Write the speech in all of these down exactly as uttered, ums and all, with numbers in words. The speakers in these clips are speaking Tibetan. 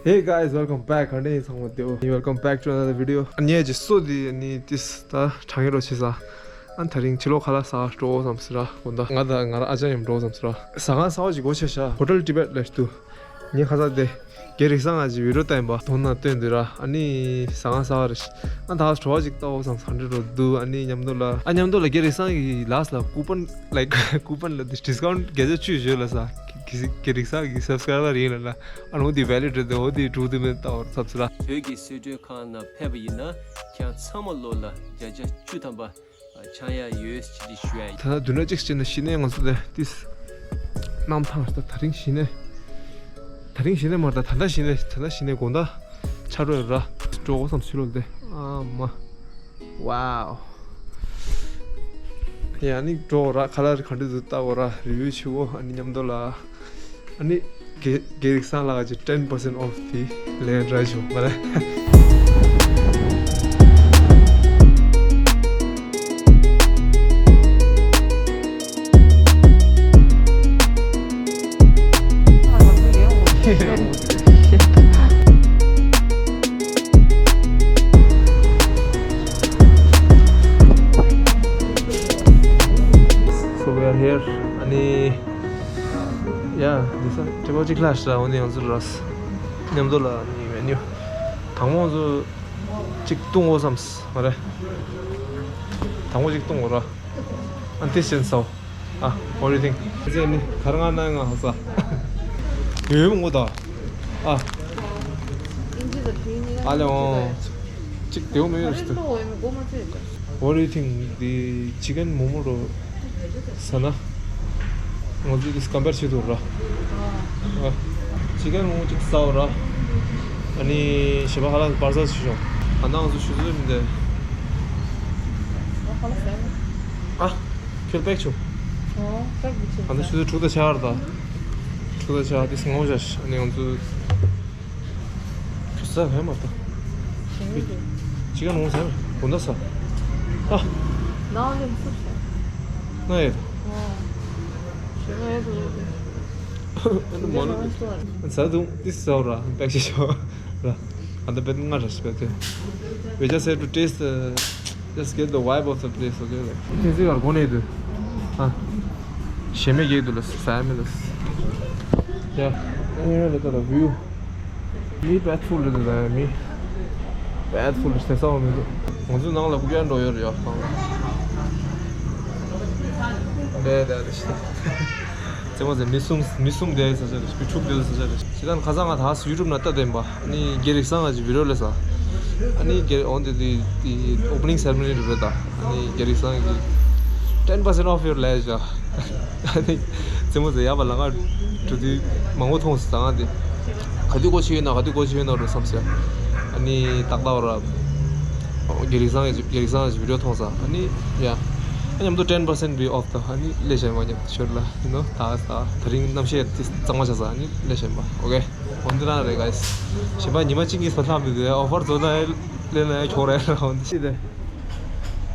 Hey guys, welcome back. ག་འདྲ་ཡིན་ཚང་མ་བདེ་པོ། Welcome back to another video. ཨ་ནི་ངས་ཅིག་སོ་དེ་ཨ་ནི་ཏིས་ད་གྲང་ངེ་རོ་ཆེ་ས། ཨ་ནི་ད་རིང་ཕྱི་ལོགས་ཁ་ལག་ཟ་འགྲོ་བསམ་སི་ར་གོ་ད། ང་དང་ང་རང་ཨ་ཅག་མཉམ་འགྲོ་བསམ་སི་ར། ཟ་ཁང་གསར་པ་ཅིག་སྒོ་ཕྱེ་ཤག Hotel Tibet ལབ་ཀྱི་འདུག་ངས་ཁ་ས་དེ་རྒན་རིགས་བཟང་ང་ཅིག་བི་ཌིའོ་བལྟས་ཡིན་པ་དོན་ན་བསྟན་འདུག་ར། ཨ་ནི་ཟ་ཁང་གསར་པ་རེད། ཨ་ད་བྲོ་བ་ཅིག་ལྟ་འོ་བསམ་སི་ག་འདྲ་འགྲོ་འདུག་ཨ་ནི་མཉམ་དུ་ལ་ཨ་མཉམ་དུ་ལ་རྒན་རིགས་བཟང་གི་ལགས་ལ་ཀུ་པན་like ཀུ་པན་ལ་discount བརྒྱ་ཆ་བཅུ་ཞོལ་ལ་ས་རྒན་རིགས་བཟང་གི་subscriber ཡིན་ལ་ལ། ཨ་ནི་འོ་དེ་valid རེད་དེ་འོ་དེ་འགྲོ་དུ་མེད་ལྟ་འོ་བསམ་སི་ར། བོད་ཀྱི་གསོལ་མགྲོན་ཁང་ནང་ཕེབས་པ་ཡིན་ན་ཁྱེད་ཚང་མ་ལོ་ལ་བརྒྱ་ཆ་བཅུ་ཐམ་པ་ཆག་ཡ་ཡོད་ཅེས་ཞུ་ཡ་ཡིན། ད་ལྟ་མདུན་ན་གཅིག་བྱས་ན་གཞི་ནས་ང་ཚོ་དེ་ཏིས་གནམ་ཐང་ད་ད་རིང་གཞི་ནས་ད་རིང་གཞི་ནས་མར་ད་ད་ལྟ་གཞི་ནས་ད་ལྟ་གཞི་ནས་དགོང་དག་ཆར་རོ་ཡོད་ར་འགྲོ་དགོས་བསམ་ཕྱི་ལོགས་དེ་ཨ་མ་wow ཡ་ནི་འགྲོ་ར་ཁ་ལག་ག་འདྲ་འདུག་ལྟ་གོ་ར་review བྱེད་གོ་ཨ་ནི་མཉམ་དུ་ལ། ཨ་ནི་རྒན་རིགས་བཟང་ལགས་ཀྱི་ten percent off དེ་ལེན་ར་ཞུ་མ་རེད། So we are here. ཨ་ནི། ཡ། འདི་ས་ཊེ་བལ་གཅིག་ལྷག་ཤག་འོ་ནི་ང་ཚོ་ར། མཉམ་དུ་ལ་ནི་མེ་ནིའུ། དང་པོ་ང་ཚོ་གཅིག་བཏུང་འོ་བསམས་མ་རེད། དང་པོ་གཅིག་བཏུང་འོ་ར། ཨ་ཏི་ཤན་སའོ། ཨ། What do you think? ཨ་ཙི་ནི་ག་རེ་ང་ན་ང་ཧ་ས། ཡོད་མོ་ད། ཨ། ཨ་ལེ་འོང་། གཅིག་དེའུ་མེ་ཡོད་ཤི། What do you think? འདི་ཅི་ཀན་མོ་མོ་རོ་ས་ན། ང་ཚོ་འདི་compare བྱེད་དུ་ར། ཨ། ཅི་ཀན་མོ་མོ་གཅིག་ཟའོ་ར། ཨ་ནི་ཞེ་པ་ཧ་ལ་བར་ས་ཆུ་ཤོང་། ཨ་ན་ང་ཚོ་ཆུ་ཚོད་མི་འདེ། ཨ། ཁྱོད་པེག་ཆུ། ཨ་ན་ཆུ་ཚོད་དྲུག་དང་ཆར་ད། དྲུག་དང་ཆར་འདི་སྔ་བོ་ཞག་ཨ་ནི་ང་ཚོ། ཁྱོད་ས་ཧེ་མ་ད། ཅི་ག་ནོ་ས་ཧེ་མ་གོ་ན་ས། ཨ། ན་ཡེ། ཨ་ནི་མོ་ལ། ས་དུང་ཏི་ས་ར་པེག་ཤི་ཤོ་ར། ཨ་ད་པེ་ང་ར་ཤི་པེ་ཏེ། We just have to taste the Just get the vibe of the place, okay? Like, this is our gone to. Ah, sheme ge dula, family. Yeah, you know, look at the view. Me bad fool to the me. Bad fool to the sound. Once you know, like, we are doing your. There, there. ཙེ་མོ་ཙེ་མི་གསུམ་མི་གསུམ་དེ་ས་ཆ་རེད། མི་དྲུག་དེ་ས་ཆ་རེད། ཅི་ལྟར་ཁ་སང་ང་ད་ཡུ་ཊུབ་ནང་ལྟ་དེ་ཡིན་པ། ཨ་ནི་རྒན་རིགས་བཟང་ང་ཅིག་བི་ཌིའོ་ལས་ས། ཨ་ནི་རྒན་འོན་ཏེ་དེ་དེ་opening ceremony རེད་པས་ད། ཨ་ནི་རྒན་རིགས་བཟང་གི་ten percent off your ལས་བྱ། ཨ་ནི་ཙེ་མོ་ཙེ་ཡ་བ་ལ་ང་འགྲོ་དུས་མང་པོ་མཐོང་སོང་ད་ང་དེ། ག་དུས་སྒོ་ཕྱེ་ཡོད་ན་ག་དུས་སྒོ་ཕྱེ་ཡོད་ན་རུ་བསམ་སོང་། ཨ་ནི་ཏག་ཏག་ར། རྒན་རིགས་བཟང་གི་རྒན་རིགས་བཟང་གི་བི་ཌིའོ་མཐོང་ས། ཨ་ནི་ཡ། ཨ་མཉམ་དུ་ten percent be off ད། ཨ་ནི་ལས་བྱེད་མ་མཉམ་དུ་ཤོར་ལ། You know ད་ད་རིང་གནམ་གཤིས་དེ་གཙང་མ་ཆགས་ས། ཨ་ནི་ལས་བྱེད་མ། Okay. འོན་ཏེ་རང་རེད་guys། གཞན་པ་ཉི་མ་གཅིག་གཉིས་སུ་ལྷག་མི་དགོས། ཨོ་ཕར་བཟོ་ན་ལས་ན་ཁྱོག་རེད་ར། འོན་ཏེ་ཤི་དེ།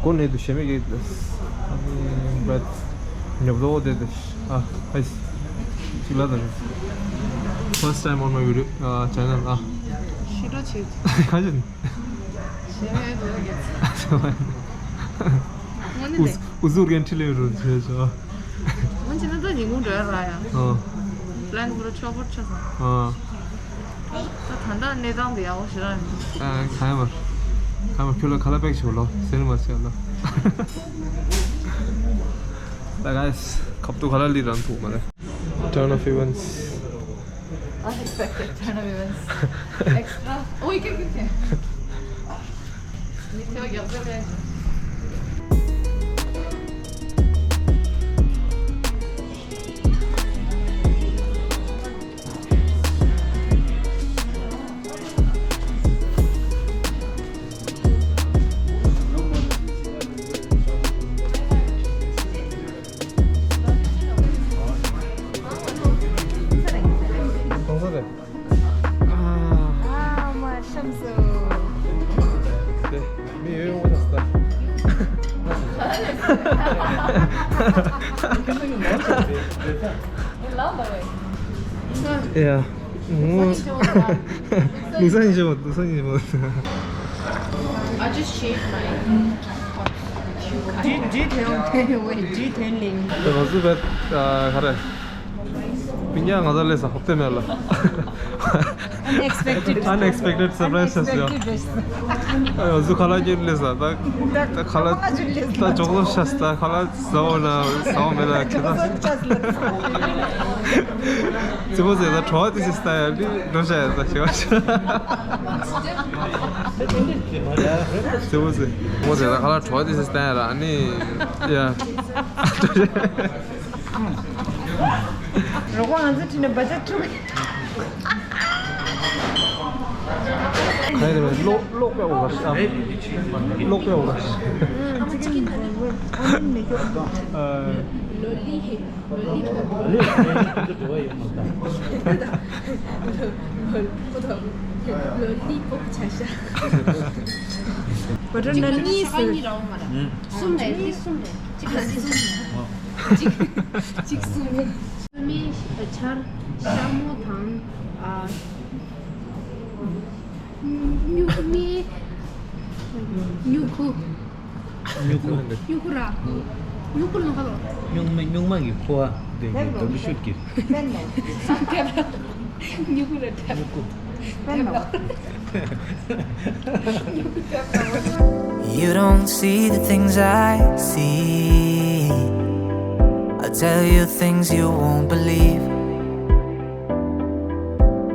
གོ་ནས་དུ་ཞེ་མེད་ཀྱི་ཨ་ནི་བེད་ཉོབ་ཏོ་དེ་དེ། ཨ་ཧེ་ཅིག་ལ་དང་། First time on my video, uh, channel. ཨ་ཤི་རོ་ཆེ། ཁ་ཅིག་ཞེ་མེད་དུ་གེ་ཨུ་ཟུར་གན་ཁྲི་ལེ་རུ་ཆེ་ཆོ། ང་ཅི་ན་ད་ཉིན་གུང་འགྲོ་ཡ་ར་ཡ། ཨ། པི་ལན་ཁོ་ར་ཆོག་པོ་ཆ་ས། ཨ། ད་ད་ལྟ་གནས་སྟངས་དེ་ཡག་པོ་ཞེ་དྲག་མི་འདུག་ཨ། ག་ཡ་མར། ག་ཡ་མར་ཁྱོད་ལ་ཁ་ལག་པེག་ཞིག་ལོ་སེར་མ་ཆེ་ལོ། ད་guys ཁབ་ཏུ་ཁ་ལག་ལི་རང་ཐུག་མ་རེད། Turn of events. Unexpected turn of events. Extra. Oh, you can, you can. གང་ས་རེད། ཨ་མ་ཤམ་སོ། དེ་མི་ཡོད་ཡོང་བ་ད་སྟ། ཡ། ངོ་། ནུས་ས་ཡིན་ཞོ། ནུས་ས་ཡིན་ཞོ། I just shaved my Do you, do you tell, tell your way? Do you tell him? ང་ཚོ་བེད་ག་རེ། པིན་ཡ་ང་ཚོ་ལས་ས་ཧོབ་ཏེ་མེད་ལ། Unexpected. Unexpected surprise ཞིག་ཡོད། Unexpected. ང་ཚོ་ཁ་ལག་ཅིག་ལས་ས་ད། ད་ཁ་ལག་ད་ཅོག་ལོ་ཤ་ས་ད་ཁ་ལག་ཟ་འོ་ན་ཟ་འོ་མེད་ལ་ཁྱེད་ད། ཙི་མོ་ཟེར་ད་གྲོ་བ་ཏི་སི་ས་ཡ་འདི་འགྲོ་བྱ་ཡ་ད་ཞེ་བ་ཞེ། ཙི་མོ་ཟེར། ཙི་མོ་ཟེར་ད་ཁ་ལག་གྲོ་བ་ཏི་སི་ས་ཡ་ར་ཨ་ནི་ཡ། རོགས་པ་ང་ཚོ་ཁྲིད་ནས་བ་ཅག་ཁྲིད། ག་རེ་རེད། གློག་གློག་པའི་འོག་ལ་ཤ། གློག་པའི་འོག་ལ་ཤ། ཨ། ལོ་ལི་ཧེ། ལོ་ལི་ཧེ། ལོ་ལི་ཧེ། འདི་འགྲོ་བ་ཡོད་མ་ད། ལོ་ལི་པོ་ཆ་ཤ། བ་ཏྲ་ན་གཉིས་སུ། གསུམ་རེད། འདི་གསུམ་རེད། གཅིག་ལ་གསུམ་རེད། གཅིག་གཅིག་གསུམ་རེད། སྔོན་མའི་ཆར་ཤ་མོ་དང་། ཨ། སྨྱུག་མའི་སྨྱུ་གུ། སྨྱུ་གུ། སྨྱུ་གུ་ར། སྨྱུ་གུ་ལ་ཁ་ལོ། སྨྱུག་མ་སྨྱུག་མ་གི་ཁུ་བ་དེ་གི་དོམ་ཤུད་ཀྱི། སྨྱུ་གུ་ལ་ཁྲབ། སྨྱུ་གུ། You don't see the things I see. I tell you things you won't believe.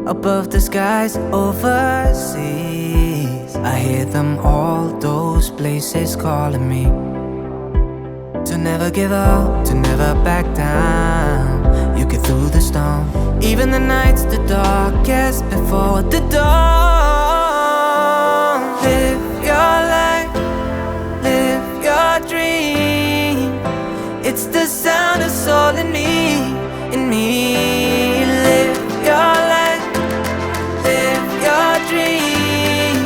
Above the skies overseas, I hear them all, those places calling me. To never give up, to never back down. You get through the storm, even the nights the darkest before the dawn. Live your life, live your dream. It's the sound of soul in me, in me. Live your life, live your dream.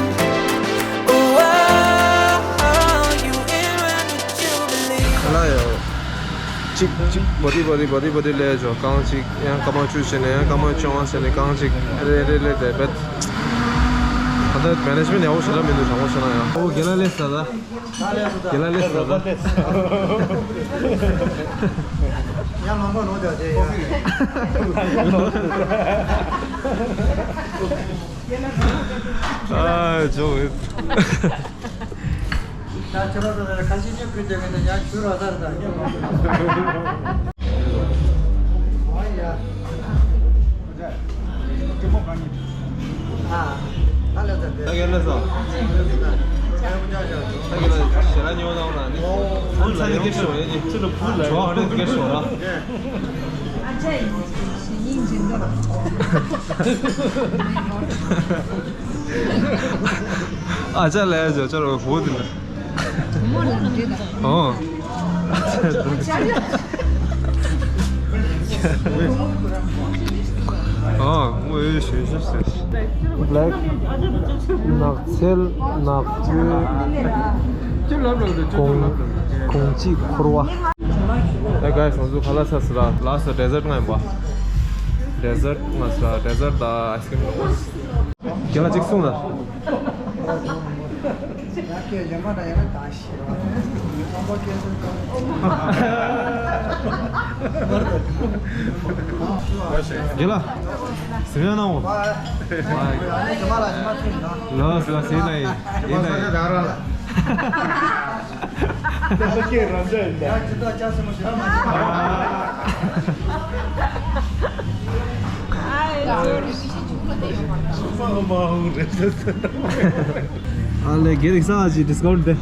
Oh, you in run with Jubilee. ལ་ཡོད། གཅིག་གཅིག་བོ་དི་བོ་དི་བོ་དི་བོ་དི་ལས་ཇོ་རྐང་གཅིག་ཡང་སྐར་མ་བཅུ་བྱས་ནས་ཡང་སྐར་མ་བཅོ་ལྔ་བྱས་ནས་རྐང་གཅིག་རེ་རེ་ལས་དེ་བེད། ད་ལྟ་མེ་ནེཇ་མེན་ཡག་པོ་ཞེ་དྲག་མི་འདུག་དྲང་པོ་བཤད་ན་ཡང་། ཨོ་རྒན་ལགས་སླེབས་ས་ད། རྒན་ལགས་སླེབས་ས་ད། ཡང་མང་པོ་ནོར་ཀྱང་བྱས་ཡ། ཨ་ཇོ། ད་ཁྱོད་རང་ཚོ་ཁ་ཤས་ཉོ་ཁུལ་དེ་ག་ནས་ཡང་ཁྱོད་རང་ཚར་དང་ཉོ་མ་ཐུབ། ཨོ་ཡ། ཨ། ད་ལས་ཚར་ཏེ། ད་ག་ལས་སོང་། ད་ག་ལས་ཞེ་ལ་ཉོ་དང་ན་ནི། ཨོ་ཚ་ནི་སྐད་ཤོར་ཡ་ཅི། ཚུར་ལ་བུ་ལ་ཇོ་ཨ་ཕྲུག་སྐད་ཤོར་ར། ཨ་ཅག་ལས་ཇོ་ཅོར་བུ་དེ་ནི། ཨོ། ཨོ། ངོ་ཡོད་ཞུ་ཞུ་ཞུ། Black ནགས་ཚལ་ནག་པོའི་གོང་གོང་གཅིག་འཁོར་བ། Hey guys, ང་ཚོ་ཁ་ལག་ཟ་ཟེར་ལ་ལ་སོ་ཌེ་ཟར་ང་ཡིན་པ། ཌེ་ཟར་ང་ཟ་ཌེ་ཟར་དང་ཨའི་སི་ཀྲིམ། རྒན་ལགས་གཅིག་གསུངས་ལ། རྒན་ལགས། ཟིན་ཡ་ན་འོ། ལགས་ལགས་ཟིན་ན་ཡིན། ཡིན་ན་ཡིན། ད་ཁྱེད་རང་འདྲ་ཡིན་ད། ཡ་ཇི་ལྟར་ཅག་སེ་མོ་ཞིག་ཨ་མ་ཧུ་རེད། ཨ་ལེ་དགེ་རིག་ས་ཅི་ཌིས་ཀའུན་ཊི་དེ།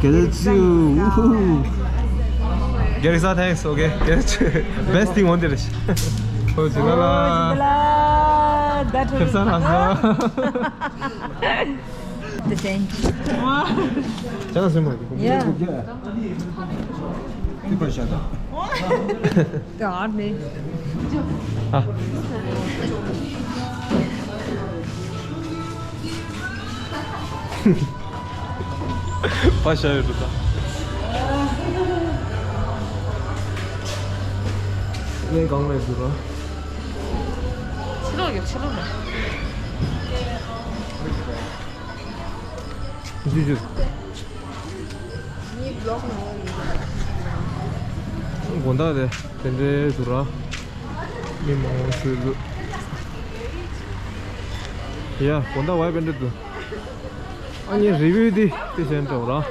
དགེ་རིག་ས་ཐེངས་ཨོ་ཁེ། དགེ་རིག་ས་ཐེངས་ཨོ་ཁེ། དགེ་རིག་ས་བེ་སི་ཊི་ཐིང་ཝན་དེ་རེད། ཨོ་ཇི་ལ་ལ། ཁེབ་ས་ལ་སོ། The same. ཅ་ལག་སེམས་མ་གི། Yeah. ཏི་པ་ཤ་ད། ད་ཨ་ནི། ཨ། པ་ཤ་ཡོད་འགྲོ་ད། ངས་གང་མེད་འདུག་ར། ཕྱི་ལོགས་ལ་ ཡོད་ཆེ་ལོ་མ། ཇུ་ཇུ། དགོང་དག་དེ་དེ་འདྲའི་འདུག་ར། མི་མང་པོ་ཞིག་འདུག་ཡ། དགོང་དག་བའི་དཔེ་འདྲ་འདུག་ཨ་ནི་རི་བིའུ་འདི་དེ་བཞིན་འགྲོ་ར།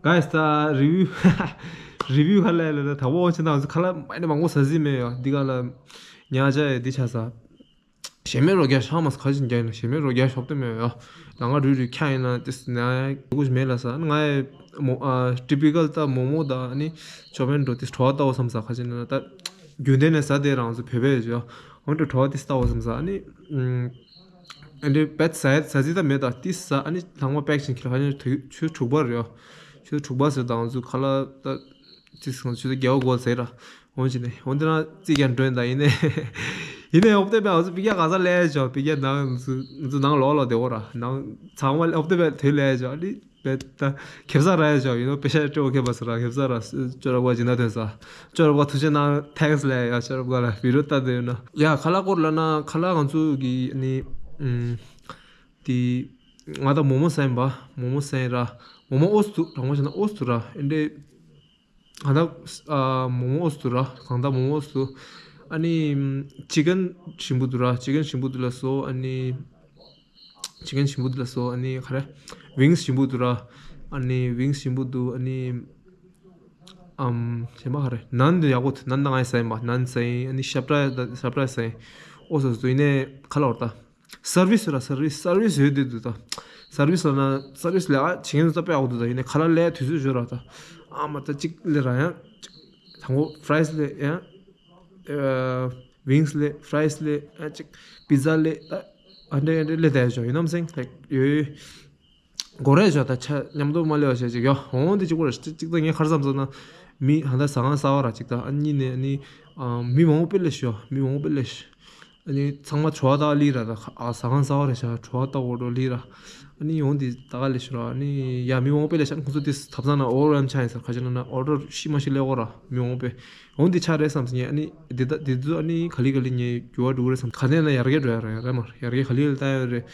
གཱས། ད་རི་བིའུ་རི་བིའུ་ཁ་ལ་ལ་ད་བོ་ཆེ་ན་ཁ་ལ་མ་ནི་མང་པོ་ཟ་ཟི་མེད་ཡོ། འདི་ག་ལ་ཉ་ཅ་ཡོད་འདི་ཆ་ས། ཞེ་མེད་རོ་རྒྱ་ཤག་མ་ཁ་ཅིག་རྒྱ་ཡིན་ན་ཞེ་མེད་རོ་རྒྱ་ཤོབ་ཏེ་མེད་ཡོ། ལ་ང་རུ་རུ་ཁྱ་ཡིན་ན་ཏིས་ན་ཡ་གུ་མེད་ལ་ས། ང་ཡ་མོ་ཨ་ཊི་པི་ཀལ་ད་མོ་མོ་ད་ཨ་ནི་ཅོ་བན་འགྲོ་ཏིས་བྲོ་བ་ལྟ་བོ་བསམ་ས། ཁ་ཅིག་ན་ད་རྒྱུན་ལྡན་ནས་ཟ་དེ་རང་ཚོ་བོད་པས་ཡོ། འོན་ཏེ་བྲོ་བ་ཏིས་ལྟ་བོ་བསམ་ས། ཨ་ནི་ཨ་ནི་བེད་ཟ་ཟ་ཟི་ད་མེད་ད་ཏིས་ཟ། ཨ་ནི་ལྷག་མ་པེག་ཅིང་ཁྱེར་ཁ་ཅིག་ཆུ་དྲུག་པ་རེད་ཡོ། ཆུ་དྲུག་པ་ཟེར་དང་ཚུ་ཁ་ལ་ད་ཅི་སོང་ཆུ་ཚོད་བརྒྱད་པ་དགོས་ཟེར་ར། འོན་ཅི་ནས་འོན་ཏེ་ན་རྩིས་ཀྱང་འགྲོ་ཡིན་ད། ཡིན་ནས་ཡིན་ནས་འོབ་ཏེ་པའི་ཨ་ཚོ་པི་ཀྱ་ག་ས་ལས་ཆོག་པི་ཀྱ་ནང་ཚུ་ཚུ་ནང་ལོག་ལོག་དེ་འོ་ར་ནང་ཚང་མ་འོབ་ཏེ་པའི་དུས་ལས་ཆོག་ཨ་ནི་པེ་ད་ཁེབ་ས་ར་ཡ་ཆོག་ཡིན་ནོ་པེ་ཤ་སྤྲོ་ཁེབ་པ་ས་ར་ཁེབ་ས་ར་ཅོ་ར་བ་ཇི་ན་ཐོན་ས་ཅོ་ར་བ་ཐུགས་རྗེ་གནང་ཐེངས་ལས་ཡ་ཅོ་ར་བ་ལ་བི་རོ་ལྟ་དེ་ཡོད་ན་ཡ་ཁ་ལ་སྐོར་ལ་ན་ཁ་ལ་ང་ཚོ་གི་ནི་ཨུམ། དེ་ང་ད་མོ་མོ་ཟ་ཡིན་པ། མོ་མོ་ཟ་ཡིན་ར། མོ་མོ་ཨོ་སི་ཏུ་རང་མོ་བྱས་ན་ཨོ་སི་ཏུ་ར་ཨེ་འདྲེ། ང་ད་ཨ་མོ་མོ་ཨོ་སི་ཏུ་ར་གང་ད་མོ་མོ་ཨོ་སི་ཏུ། ཨ་ནི་ཅི་ཀན་ཞིམ་པོ་འདུག་ར། ཅི་ཀན་ཞིམ་པོ་འདུག་ལ་སོ། ཨ་ནི་ཅི་ཀན་ཞིམ་པོ་འདུག་ལ་སོ། ཨ་ནི་ག་རེ་ཝིང་སི་ཞིམ་པོ་འདུག་ར། ཨ་ནི་ཝིང་སི་ཞིམ་པོ་འདུག་ཨ་ནི་ཨམ་གཞན་པ་ག་རེ་ནན་དུ་ཡག་པོ་འདུག་ནན་ད་ང་ཡི་ཟ་ཡིན་པ། ནན་ཟ་ཡིན། ཨ་ནི་ཤབ་ཏྲ་ཤབ་ཏྲ་ཟ་ཡིན། ཨོ་སོ་སོ་ཡིན་ནས་ཁ་ལ་བར་ད། སར་བིས་ལ་སར་བིས་སར་བིས་ཡོད་དུས་འདུག་ད། སར་བིས་ལ་ན་སར་བིས་ལ་ཨ་བྱེད་མཁན་ཚོ་ད་དཔེ་ཡག་པོ་འདུག་ད། ཡིན་ནས་ཁ་ལ་ལས་དུས་ཚོད་འབྱོར་ར་ད། ཨ་མ་ད་གཅིག་ལས་ར་ཡང་དང་པོ་ཕ་རའི་སི་ལས་ཡང་ཝིང་སི་ལས་ཕ་རའི་སི་ལས་ཡང་གཅིག་པི་ཛ་ལས་ད་ཨ་འདྲེ་ཨ་འདྲེ་ལས་ད་ཡ་ཆོག་ཡིན་ནམ་སེང་ལེགས་ཡོད། གོ་རེ་ཞོ་ད་ཆ་མཉམ་དུ་མ་ལེ་བ་ཞེས་ཅིག་ཡོ། འོང་འདི་གཅིག་པོ་རེ་གཅིག་ད་ངས་ཁར་བསམ་སོང་ན་མི་ཧ་ད་ཟ་ཁང་གསར་བ་ར་གཅིག་ད་ཨ་གཉིས་ནས་ཨ་ནི་མི་མང་པོ་དཔེ་ལེ་ཤོ། མི་མང་པོ་དཔེ་ལེ་ཤོ། ཨ་ནི་ཚང་མ་བྲོ་བ་ད་ལི་ར་ད་ཨ་ཟ་ཁང་གསར་བ་རེ་ཤ་བྲོ་བ་ད་འོ་འགྲོ་ལི་ར། ཨ་ནི་འོང་འདི་ད་ག་ལེ་ཤོ་ར། ཨ་ནི་ཡ་མི་མང་པོ་དཔེ་ལེ་ཤ། ཨ་ནི་ཁོང་ཚོ་དེ་ཐབ་ཚང་ན་ཨོ་ར་ཡམ་ཆ་ཡིན་ས་ཁ་ཅིག་ན་ན་ཨོ་ཌར་ཤི་མ་ཤི་ལེ་གོ་ར་མི་མང་པོ་དཔེ། འོང་འདི་ཆ་རེད་བསམ་སོང་ངས། ཨ་ནི་འདི་ད་འདི་ཚོ་ཨ་ནི་ག་ལི་ག་ལི་ངས་འགྱུར་བ་འགྲོ་གི་རེད་བསམ། ག་ནས་ན་ཡར་རྒྱས་འགྲོ་ཡ་ར་ཡ་ར་མ་ཡར་རྒྱས་ག་ལི་ག་ལི་ད་ཡོད་རེད།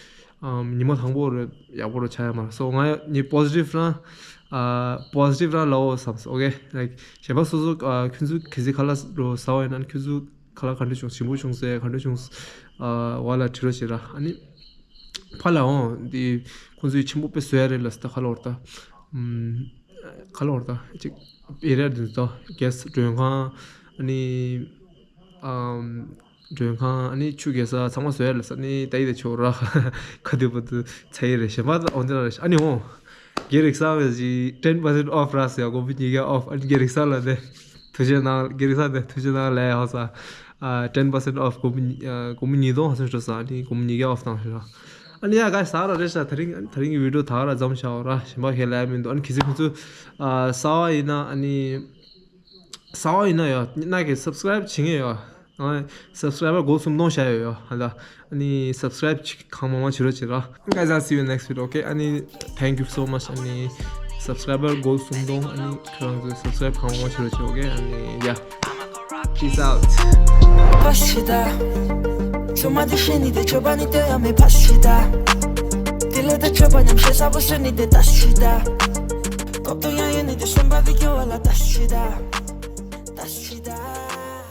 ཉི་མ་དང་པོ་རེད་ཡག་པོ་རུ་ཆགས་ཡ་མ་རེད། སོ་ང་ནི་པོ་སི་ཊིབ་རང་པོ་སི་ཊིབ་རང་ལའོ་བསམ་སོང་། ཨོ་ཀེ། ལའིཀ་གཞན་པ་སོ་སོ་ཁྱོད་ཚོ་གལ་སྲིད་ཁ་ལག་རུ་ཟ་བ་ཡིན་ན་ཁྱོད་ཚོ་ཁ་ལག་ག་འདྲ་བྱུང་ཞིམ་པོ་བྱུང་ཟེར་ག་འདྲ་བྱུང་བ་ལ་དྲི་རོགས་བྱེད་ར། ཨ་ནི་ཕ་ལ་འོང་འདི་ཁོང་ཚོས་ཆེན་པོ་དཔེ་བཟོ་ཡ་རེད་ལ་ཟེར་ད་ཁ་ལོར་ད་ཁ་ལོར་ད་ཅིག་ཨེ་རིའི་འདི་ཚོ་གེ་སི་མགྲོན་ཁང་ཨ་ནི། མགྲོན་ཁང་ཨ་ནི་ཆུ་རྐྱལ་ས་ཚང་མ་བཟོ་ཡ་ལ་ས་ནི་ད་ཡི་ད་ཆོག་ར། ཁ་དུས་པ་དུ་ཚ་ཡི་རེད་གཞན་པ་འོན་ཏེ་ན་རེད། ཨ་ནི་འོང་། དགེ་རིག་ས་བས་ཀྱི་ten percent off ར་ཟེར་ཡ་དགོན་པ་ཉིས་ཀ་off། ཨ་ནི་དགེ་རིག་ས་ལ་དེ་ཐུགས་རྗེ་གནང་། དགེ་རིག་ས་དེ་ཐུགས་རྗེ་གནང་ལས་ཡག་ས། ten percent off དགོན་པ་ཉིས་དགོན་པ་ཉིས་སྟོང་ཧ་སོང་ཤོ་ས། ཨ་ནི་དགོན་པ་ཉིས་ཀ་off བཏང་ཤོ་ས། ཨ་ནི་ཡ་ག་ས་ར་རེད་ཤ། ད་རིང་ད་རིང་གི་བི་ཌིའོ་ད་ར་མཚམས་བཞག་ར། གཞན་པ་ཁས་ལེན་མི་འདུག་ཨ་ནི་གི་ཚེ་ཁོང་ཚོ་ས་བ་ཡིན་ན་ཨ་ནི། གསར་བ་ཡིན་ན་ཡོ་ནག་གི་སབ་སི་ཀ་རའིབ་བྱེད་མཁན་ཡོ། ང་སབ་སི་ཀ་རའི་བར་སྒོར་སུམ་སྟོང་བཞག་ཡོད་ཡོ། ཧ་ད་ཨ་ནི་སབ་སི་ཀ་རའིབ་བྱེད་གང་མང་མང་བྱེད་རོགས་བྱེད་ར། Guys, I'll see you next video, okay? ཨ་ནི་thank you so much. ཨ་ནི་སབ་སི་ཀ་རའི་བར་སྒོར་སུམ་སྟོང་ཨ་ནི་ཁྱོད་རང་ཚོས་སབ་སི་ཀ་རའིབ་གང་མང་མང་བྱེད་རོགས་བྱེད། ཨོ་ཀེ། ཨ་ནི་ཡ། Peace out. ཕ་ཤི་ད། ཚོད་མ་དེ་ཤེས་ནི་དེ་ཆོད་པ་ནི་དེ་ཡང་མེད་ཕ་ཤི་ད། དེ་ལས་དེ་ཆོད་པ་ཉམས་ཤེས་ས་བོ་སོན་ནི་དེ་ད་ཤི་ད། ཀོབ་ཏོ་ཡང་ཡོད་ནི་དེ་སེམས་པ་དེ་སྐྱོ་བ་ལ་ད་ཤི་ད། ད་ཤི་ད།